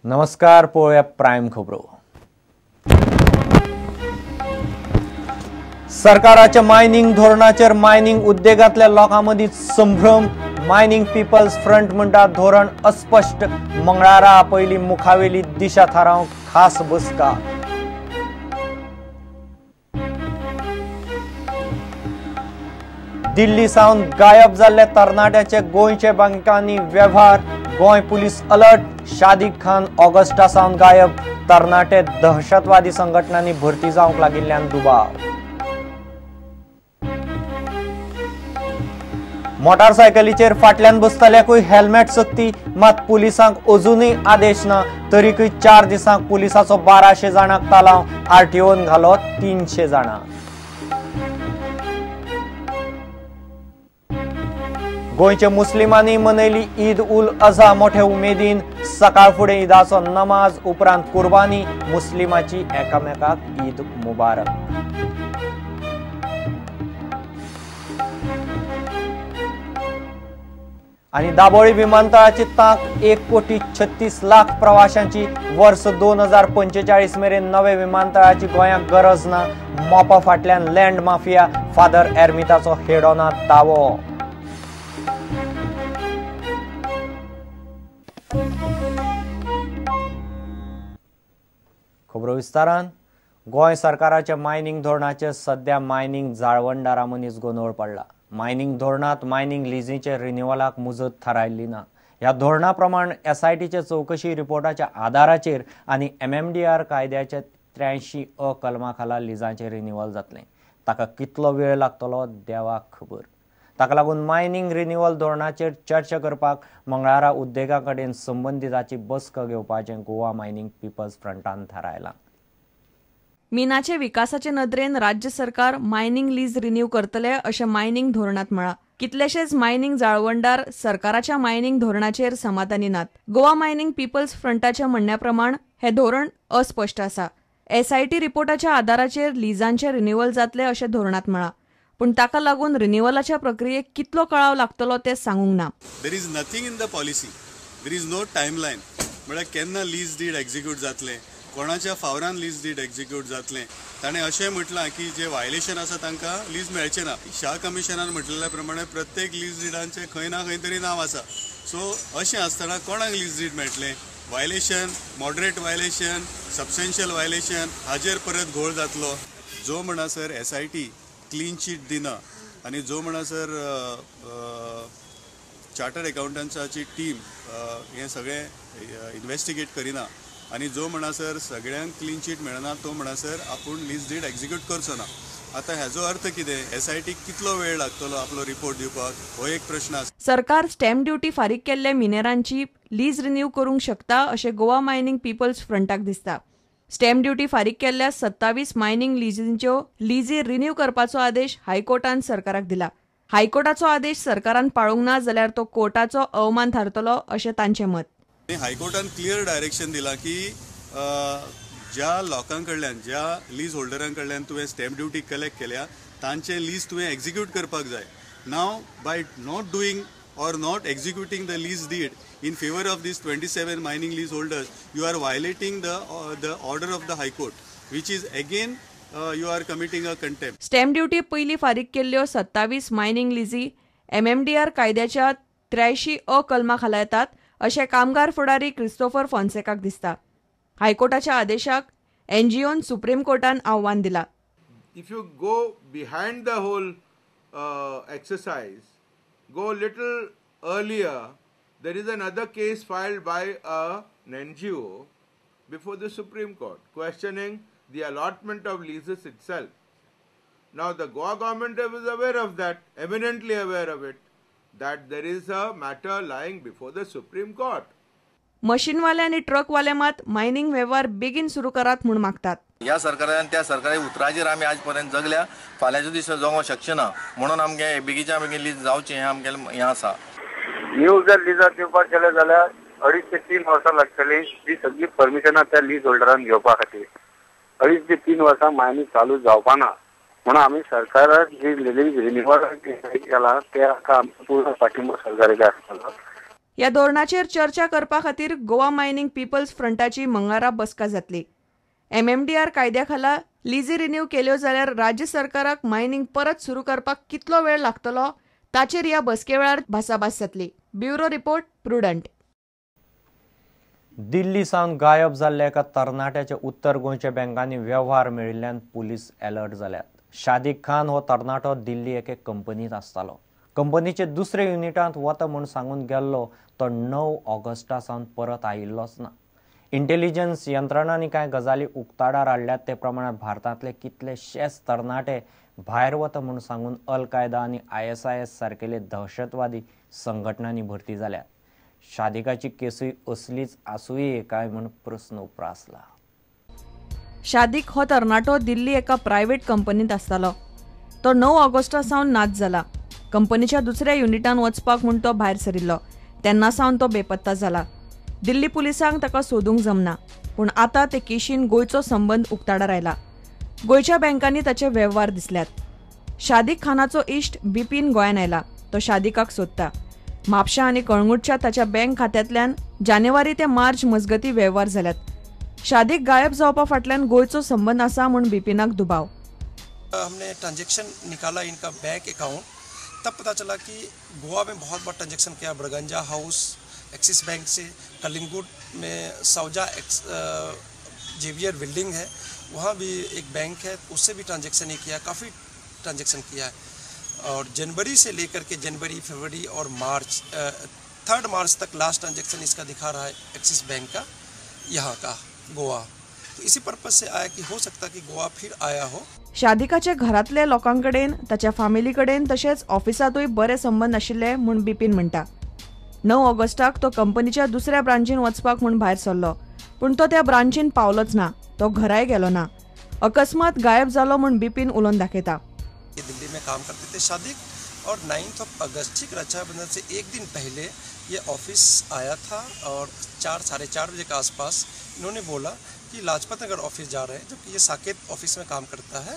नमस्कार, पळोवया प्रायम खबरो. सरकाराच्या मायनिंग धोरणाचेर मायनिंग उद्देगांतल्या लोकां मदीं संभ्रम. मायनिंग पिपल्स फ्रंट म्हणटा धोरण अस्पश्ट. मंगळारा पयली मुखावेली दिशा थारावंक खास बसका. दिल्ली सावन गायब जाल्ल्या तरणाट्याचे गोंयचे बँकांनी वेव्हार. गोंय पुलीस अलर्ट. शादीक खान ऑगस्टा सावन गायब. तरणाटे दहशतवादी संघटनांनी भरती जावंक लागिल्ल्यान दुबाव. मोटारसायकलीचेर फाटल्यान बसतल्याकूय हेल्मेट सक्ती, मात पुलिसांक अजूनय आदेश ना. तरीकय 4 दिसांक पुलिसाचो 1200 जाणांक तालांव. आरटीओन घालो 300 जाणांक. गोंयच्या मुस्लिमांनी मनयली ईद उल अझा मोठे उमेदीन. सकाळ फुडें ईदाचो नमाज, उपरांत कुर्बानी. मुस्लिमाची एकामेकाक ईद मुबारक. आनी दाबोळी विमानतळाची तांक 1,36,00,000 प्रवाशांची. वर्स 2045 मेरेन नवे विमानतळाची गोंयाक गरज ना. मोपा फाटल्यान लँड माफिया. फादर एर्मिताचो हेडोना दावो. खबरो विस्तारान. गोंय सरकाराच्या मायनिंग धोरणाचेर सध्या मायनिंग जाळवणदारां मनीस गोंदळ पडला. मायनिंग धोरणांत मायनिंग लिजीचे रिन्युअलाक मुजत थारायल्ली ना. ह्या धोरणा प्रमाण एसआयटीचे चवकशी रिपोर्टाच्या आदाराचेर आनी एमएमडीआर कायद्याच्या 83 अ कलमा खाला लिजांचें रिन्युअल जातलें. ताका कितलो वेळ लागतलो देवाक खबर. ताका लागून मायनिंग रिन्युअल धोरणाचेर चर्चा करपाक मंगळारा उद्देगा कडेन संबंदिताची बसका घेवपाचें गोवा मायनिंग पिपल्स फ्रंटान थारायलां. मिनाचे विकासाचे नदरेन राज्य सरकार मायनिंग लीज रिन्यू करतले अशें मायनिंग धोरणांत म्हळां. कितलेशेच मायनिंग जाळवणदार सरकाराच्या मायनिंग धोरणाचेर समाधानी नात. गोवा मायनिंग पिपल्स फ्रंटाच्या म्हणण्या प्रमाण हें धोरण अस्पश्ट आसा. एसआयटी रिपोर्टाच्या आदाराचेर लिजांचें रिन्युअल जातलें अशें धोरणांत म्हळां, पूण ताका लागून रिन्युअलाच्या प्रक्रियेक कितलो कळाव लागतलो तें सांगूंक ना. There is nothing in the policy, there is no timeline. म्हळ्यार केन्ना लीज did execute जातलें, कोणाच्या फावरान लीज did execute जातलें. ताणें अशें म्हटलां की जे व्हायलेशन आसा तांकां लीज मेळचें ना. शाह कमिशनान म्हटलेल्या प्रमाणे प्रत्येक लीज डिडांचें खंय ना खंय तरी नांव आसा. सो अशें आसतना कोणाक लीज did मेळटलें? Violation, moderate violation, substantial violation हाजेर परत घोळ जातलो. जो म्हणसर एसआयटी क्लीन चीट दिना आनी जो म्हणसर चार्टर्ड अकाउंटंट्साची टीम हें सगळें इन्वेस्टिगेट करिना आनी जो म्हणसर सगळ्यांक क्लीन चीट मेळना तो म्हणसर आपूण लीज did execute करचो ना. आतां हेजो अर्थ कितें? एसआयटीक कितलो वेळ लागतलो आपलो रिपोर्ट दिवपाक हो एक प्रश्न आसा. सरकार स्टॅम्प ड्युटी फारीक केल्ले मिनेरांची लीज रिन्यू करूंक शकता अशें गोवा मायनिंग पिपल्स फ्रंटाक दिसता. स्टॅम्प ड्युटी फारीक केल्ल्या 27 मायनिंग लिजींच्यो लिजी रिन्यू करपाचो आदेश हायकोर्टान सरकाराक दिला. हायकोर्टाचो आदेश सरकारान पाळूंक ना जाल्यार तो कोर्टाचो अवमान थारतलो अशें तांचें मत. हायकोर्टान क्लियर डायरेक्शन दिलां की ज्या लोकां कडल्यान, ज्या लीज होल्डरां कडल्यान तुवें स्टॅम्प ड्युटी कलेक्ट केल्या तांचे लीज तुवें एक्झिक्यूट करपाक जाय. Now by not doing or not executing the lease deed in favour of these 27 mining lease holders, you are violating the order of the High Court, which is again you are committing a contempt. Stamp duty पयली फारीक केल्ल्यो 27 mining लिजी MMDR कायद्याच्या 83 अ कलमा खाला येतात अशें कामगार फुडारी क्रिस्तोफर फोन्सेकाक दिसता. हायकोर्टाच्या आदेशाक एनजीओन सुप्रीम कोर्टान आव्हान दिला. If you go behind the whole exercise, go a little earlier, there is another case filed by an NGO before the Supreme Court questioning the allotment of leases itself. Now the Goa government was aware of that, eminently aware of it, that there is a matter lying before the Supreme Court. मशीनवाले आनी ट्रकवाले मात mining वेव्हार बेगीन सुरू करात म्हूण मागतात. ह्या सरकारान त्या सरकारी उतराचेर आमी आज पर्यंत जगल्या, फाल्यांच्या दिसा जगोंक शकचे ना, म्हणून आमगे बेगीच्या बेगीन लीज जावचें हें आमगेलें हें आसा. न्यू जर लिजार दिवपाक गेले जाल्यार 2.5 ते 3 वर्सां लागतली. ही सगळी परमिशनां त्या लीज होल्डरान घेवपा खातीर 2.5 ते 3 वर्सां मायनिंग चालू जावपा ना. म्हणून आमी सरकाराक जी लीज रिन्युअल केला ते आमकां पूर्ण पाठिंबो सरकाराक आसतलो. ह्या धोरणाचेर चर्चा करपा खातीर गोवा मायनिंग पीपल्स फ्रंटाची मंगळारा बसका जातली. एमएमडीआर कायद्या खाला लिजी रिन्यू केल्यो जाल्यार राज्य सरकाराक मायनिंग परत सुरू करपाक कितलो वेळ लागतलो ताचेर ह्या बसके वेळार भासाभास जातली. Bureau report, Prudent. Delhi सावन गायब जाल्ल्या एका तरणाट्याचे उत्तर गोंयच्या बँकांनी वेव्हार मेळिल्ल्यान पुलीस अलर्ट जाल्यात. शादीक खान हो तरणाटो दिल्ली एके कंपनीत आसतालो. कंपनीचे दुसऱ्या युनिटांत वता म्हूण सांगून गेल्लो तो 9 ऑगस्टा सावन परत आयिल्लोच ना. इंटेलिजन्स यंत्रणांनी कांय गजाली उक्ताडार हाडल्यात ते प्रमाणे भारतांतले कितलेशेच तरणाटे भायर वता म्हूण सांगून अल कायदा आनी ISIS सारकेले दहशतवादी संघटनांनी भरती जाल्यात. शादिकाची केसूय असलीच आसुये काय म्हूण प्रस्न उप्रासला. शादीक हो तरणाटो दिल्ली एका प्रायव्हेट कंपनीत आसतालो. तो 9 ऑगस्टा सावन नाच जाला. कंपनीच्या दुसऱ्या युनिटान वचपाक म्हूण तो भायर सरिल्लो तेन्ना सावन तो बेपत्ता जाला. दिल्ली पुलिसांक ताका सोदूंक जमना, पूण आतां ते केशीन गोंयचो संबंद उक्ताडार आयला. गोंयच्या बँकांनी ताचे वेव्हार दिसल्यात. शादीक खानाचो इश्ट बिपीन गोंयान आयला. तो शादिकाक सोदता. म्हापशा आनी कळंगूटच्या ताच्या बँक खात्यांतल्यान जानेवारी ते मार्च मजगती वेव्हार जाल्यात. शादीक गायब जावपा फाटल्यान गोंयचो संबंद आसा म्हूण बिपिनाक दुबाव. हमने ट्रांजेक्शन निकाला इनका बैंक अकाउंट, तब पता चला कि गोवा में बहुत बड़ा ट्रांजेक्शन किया. ब्रगंजा हाउस एक्सिस बैंक से, कलिंगुड में सौजा जेवियर बिल्डिंग है वहाँ भी एक बैंक है, उससे भी ट्रांजेक्शन ही किया, काफ़ी ट्रांजेक्शन किया है. और जनवरी से लेकर के जनवरी, फरवरी और मार्च, 3 मार्च तक लास्ट ट्रांजेक्शन इसका दिखा रहा है एक्सिस बैंक का यहाँ का गोवा. तो इसी पर्पज से आया कि हो सकता कि गोवा फिर आया हो. शादिकाचे घरांतले लोकांकडेन, ताच्या फामिली कडेन तशेंच ऑफिसांतूय बरे संबंद आशिल्ले म्हूण बिपीन म्हणटा. 9 ऑगस्टाक तो कंपनीच्या दुसऱ्या ब्रांचीन वचपाक म्हूण भायर सरलो, पूण तो त्या ब्रांचीन पावलोच ना. तो घराय गेलो ना. अकस्मात गायब जालो म्हूण बिपीन उलोवन दाखयता. दिल्ली में काम करते थे शादिक और 9 अगस्त ठीक रक्षाबंधन से एक दिन पहले ये ऑफिस आया था और 4 साढ़े 4 बजे के आसपास इन्होंने बोला कि लाजपत नगर ऑफिस जा रहे हैं, जबकि ये साकेत ऑफिस में काम करता है.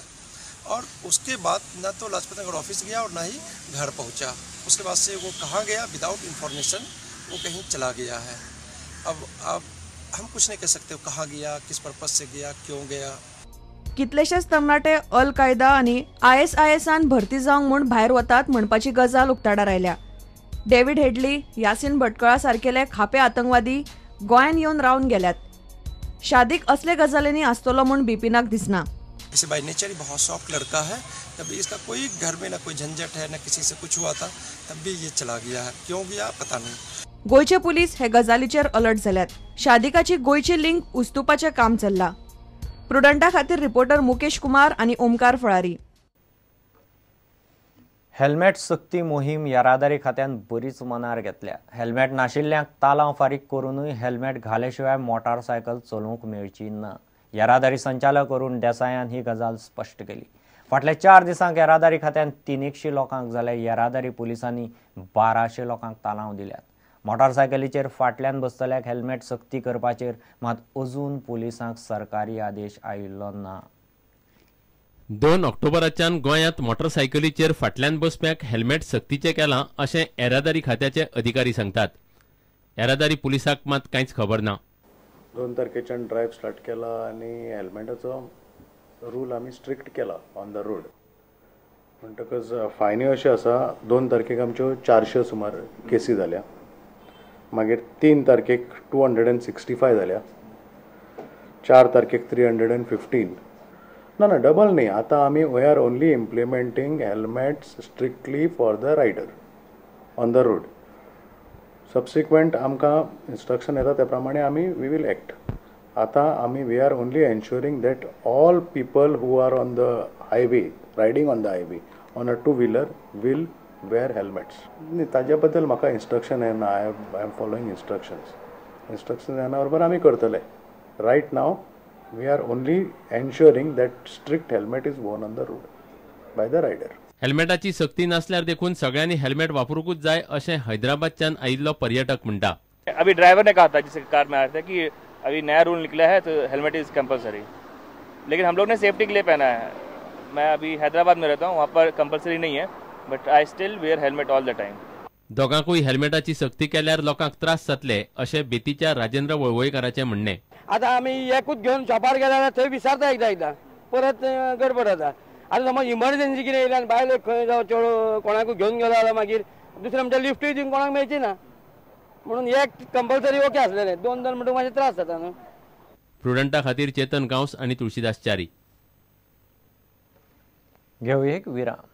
और उसके बाद ना तो लाजपत नगर ऑफिस गया और ना ही घर पहुंचा. उसके बाद से वो कहाँ गया विदाउट इन्फॉर्मेशन वो कहीं चला गया है. अब हम कुछ नहीं कह सकते वो कहाँ गया, किस पर्पज़ से गया, क्यों गया. कितलेशेच तरणाटे अल कायदा आनी ISISान भरती जावंक म्हूण भायर वतात म्हणपाची गजाल उक्ताडार आयल्या. डेव्हिड हेडली, यासीन भटकळा सारकेले खापे आतंकवादी गोंयान येवन रावन गेल्यात. शादीक असले गजालींनी आसतलो म्हूण बिपिनाक दिसना. इसे बाय नेचर ही बहुत सॉफ्ट लड़का है, तभी इसका कोई घर में ना कोई झंझट है, ना किसी से कुछ हुआ था, तब भी ये चला गया है. क्यों गया पता नहीं. गोंयचे पुलीस हे गजालीचेर अलर्ट जाल्यात. शादिकाची गोंयची लिंक उस्तुपाचें काम चल्लां. प्रुडंटा खातीर रिपोर्टर मुकेश कुमार आनी ओमकार फळारी. हेल्मेट सक्ती मोहीम येरादारी खात्यान बरीच मनार घेतल्या. हेल्मेट नाशिल्ल्यांक तालांव फारीक करूनय हेल्मेट घाले शिवाय मोटारसायकल चलोवंक मेळची ना. येरादारी संचालक अरुण देसायान ही गजाल स्पश्ट केली. फाटल्या 4 दिसांक येरादारी खात्यान 300 लोकांक जाल्यार येरादारी पुलिसांनी 1200 लोकांक तालांव दिल्यात. मोटारसायकलीचेर फाटल्यान बसतल्याक हेल्मेट सक्ती करपाचेर मात अजून पुलिसांक सरकारी आदेश आयिल्लो ना. 2 ऑक्टोबराच्यान गोंयांत मोटरसायकलीचेर फाटल्यान बसप्याक हेल्मेट सक्तीचें केलां अशें येरादारी खात्याचे अधिकारी सांगतात. येरादारी पुलिसांक मात कांयच खबर ना. 2 तारखेच्यान ड्रायव्ह स्टार्ट केला आनी हेल्मेटाचो रूल आमी स्ट्रिक्ट केला ऑन the road. म्हणटकच फायन्यो अश्यो आसा, 2 तारखेक आमच्यो 400 सुमार केसी जाल्या, मागीर 3 तारखेक 265 जाल्या, 4 तारखेक 315. ना ना डबल न्ही, आतां आमी we are only implementing helmets strictly for the rider on the road. Subsequent आमकां इन्स्ट्रक्शन येता त्या प्रमाणे आमी we will act. आतां आमी we are only ensuring that all people who are on the highway, riding on the highway on a two wheeler will wear helmets. न्ही, ताजे बद्दल म्हाका इन्स्ट्रक्शन येना. I am following instructions. Instruction येना बरोबर आमी करतले. Right now we are only ensuring that strict helmet is worn on the road by the rider. हेल्मेटाची सक्ती नासल्यार देखून सगळ्यांनी हेल्मेट वापरूंकूच जाय अशें हैदराबादच्यान आयिल्लो पर्यटक म्हणटा. अभी ड्राइवर ने कहा था जिसके कार में आया था कि अभी नया रूल निकला है तो हेलमेट is compulsory, लेकिन हम लोग ने सेफ्टी के लिए पहना है. मैं अभी हैदराबाद में रहता हूँ, वहाँ पर कंपलसरी नहीं है, but I still wear helmet all the time. दोगांकूय हेल्मेटाची सक्ती केल्यार लोकांक त्रास जातले अशें बेतीच्या राजेंद्र वळवयकाराचें म्हणणें. आतां आमी एकूच घेवन शॉपार गेले जाल्यार थंय विसरता एकदां एकदां, परत गडबड जाता. आतां समज इमर्जन्सी कितें येयली आनी बायलेक खंय जावं चेडो कोणाकूय घेवन गेलो जाल्यार मागीर दुसरें म्हणटा लिफ्टूय दिवन कोणाक मेळची ना, म्हणून एक कंपल्सरी ओके आसलेलें, दोन दोन म्हणटकच मातशे त्रास जाता न्हू. प्रुडंटा खातीर चेतन गांवस आनी तुळशीदास च्यारी. घेवया एक विराम.